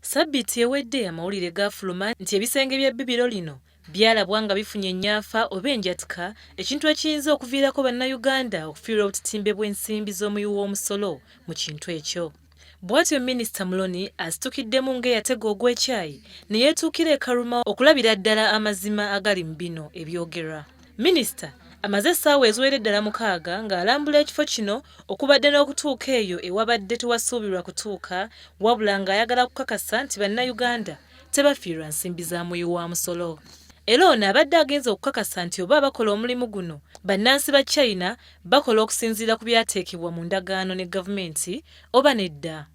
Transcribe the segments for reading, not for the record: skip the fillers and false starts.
Ssabbiiti ewedde amawulire gaafuluma nti ebisenge by'ebbibiro lino byalabwa nga bifunye ennyafa oba enjatika, ekintu ekiyinza okuviirako Bannayuganda okufiirwa obutitimbe bw'ensimbi z'omuwi w'omusolo mu kintu ekyo. Bw'atyo Minisita Muloni asitukiddemu ng'eyatega ogw'ekyayi ne yeetuukira e Karuma okulabira ddala amazima agali mu bino ebyogerwa. Minisita amaze essaawa eziwera eddala 6 ng'alambula ekifo kino okubadde n'okutuuka eyo ewabadde tewasuubirwa kutuuka wabula ng'ayagala kukakasa nti Bannayuganda tebafiirwa nsimbi za muwi wa musolo. Era ono abadde agenze okukakasa nti oba abakola omulimu guno bannansi ba China bakola okusinziira ku byateekebwa mu ndagaano ne gavumenti oba nedda.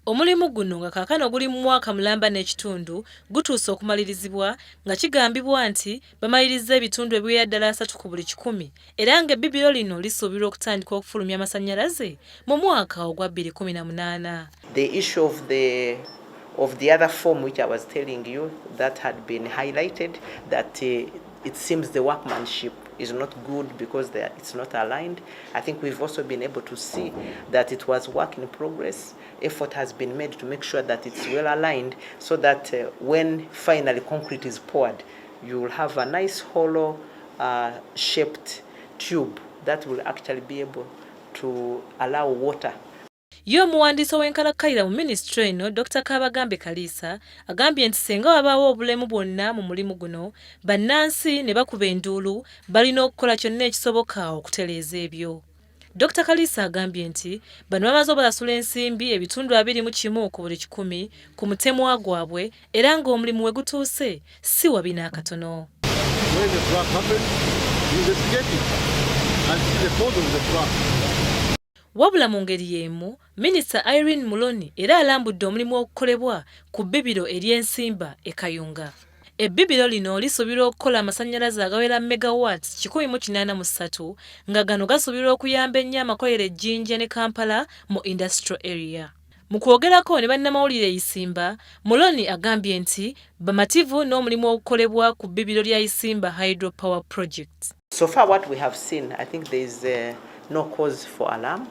Omulimu guno nga kaakano guli mu mwaka mulamba n'ekitundu gutuuse okumalirizibwa nga kigambibwa nti bamalirizza ebitundu ebiwera ddala 30 ku buli kikumi era ng'ebbibiro lino lisuubirwa okutandika okufulumya amasannyalaze mu mwaka ogwa 2018. The issue of the other form which I was telling you that had been highlighted, that it seems the workmanship is not good because it's not aligned. I think we've also been able to see that it was work in progress. Effort has been made to make sure that it's well aligned so that when finally concrete is poured, you will have a nice hollow shaped tube that will actually be able to allow water. Ye omuwandiisi ow'enkalakkalira mu minisitule eno, Dr Kabagambe Kaliisa, agambye nti singa wabaawo obulemu bwonna mu mulimu guno, bannansi ne bakuba enduulu, balina okukola kyonna ekisoboka okutereeza ebyo. Dr Kaliisa agambye nti bano bamaze obasasula ensimbi ebitundu 21 ku buli kikumi ku mutemwa gwabwe era ng'omulimu we gutuuse si wabi n'akatono. When the crack happened, investigate it and see the cause of the crack. Wabula mu ngeri y'emu, Minisita Irene Muloni era alambudde omulimu ogukolebwa ku bbibiro ery'Ensimba e Kayunga. Ebbibiro lino lisuubirwa okukola amasannyalaze agawera megawatts 183, nga gano gasuubirwa okuyamba ennyo amakolero e Jjinja ne Kampala mu industrial area. Mu kwogerako ne bannamawulire e Isimba, Muloni agambye nti bamativu n'omulimu ogukolebwa ku bbibiro lya Isimba Hydro Power Project. So far what we have seen, I think there is no cause for alarm.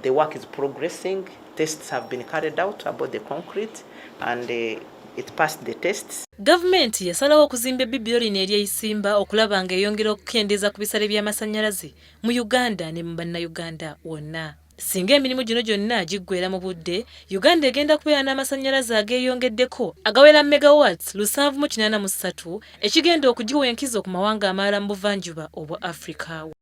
The work is progressing. Tests have been carried out about the concrete and it passed the tests. Gavumenti yasalawo okuzimba ebbibiro lino ery'e Isimba okulaba ng'eyongera okukendeeza ku bisale by'amasannyalaze mu Uganda ne mu Bannayuganda wonna. Singa emirimu gino gyonna giggweera mu budde, Uganda egenda kubeera n'amasannyalaze ageeyongeddeko agawera megawatts 783, ekigenda okugiwa enkizo ku mawanga amalala mu buvanjuba obwa Afrika.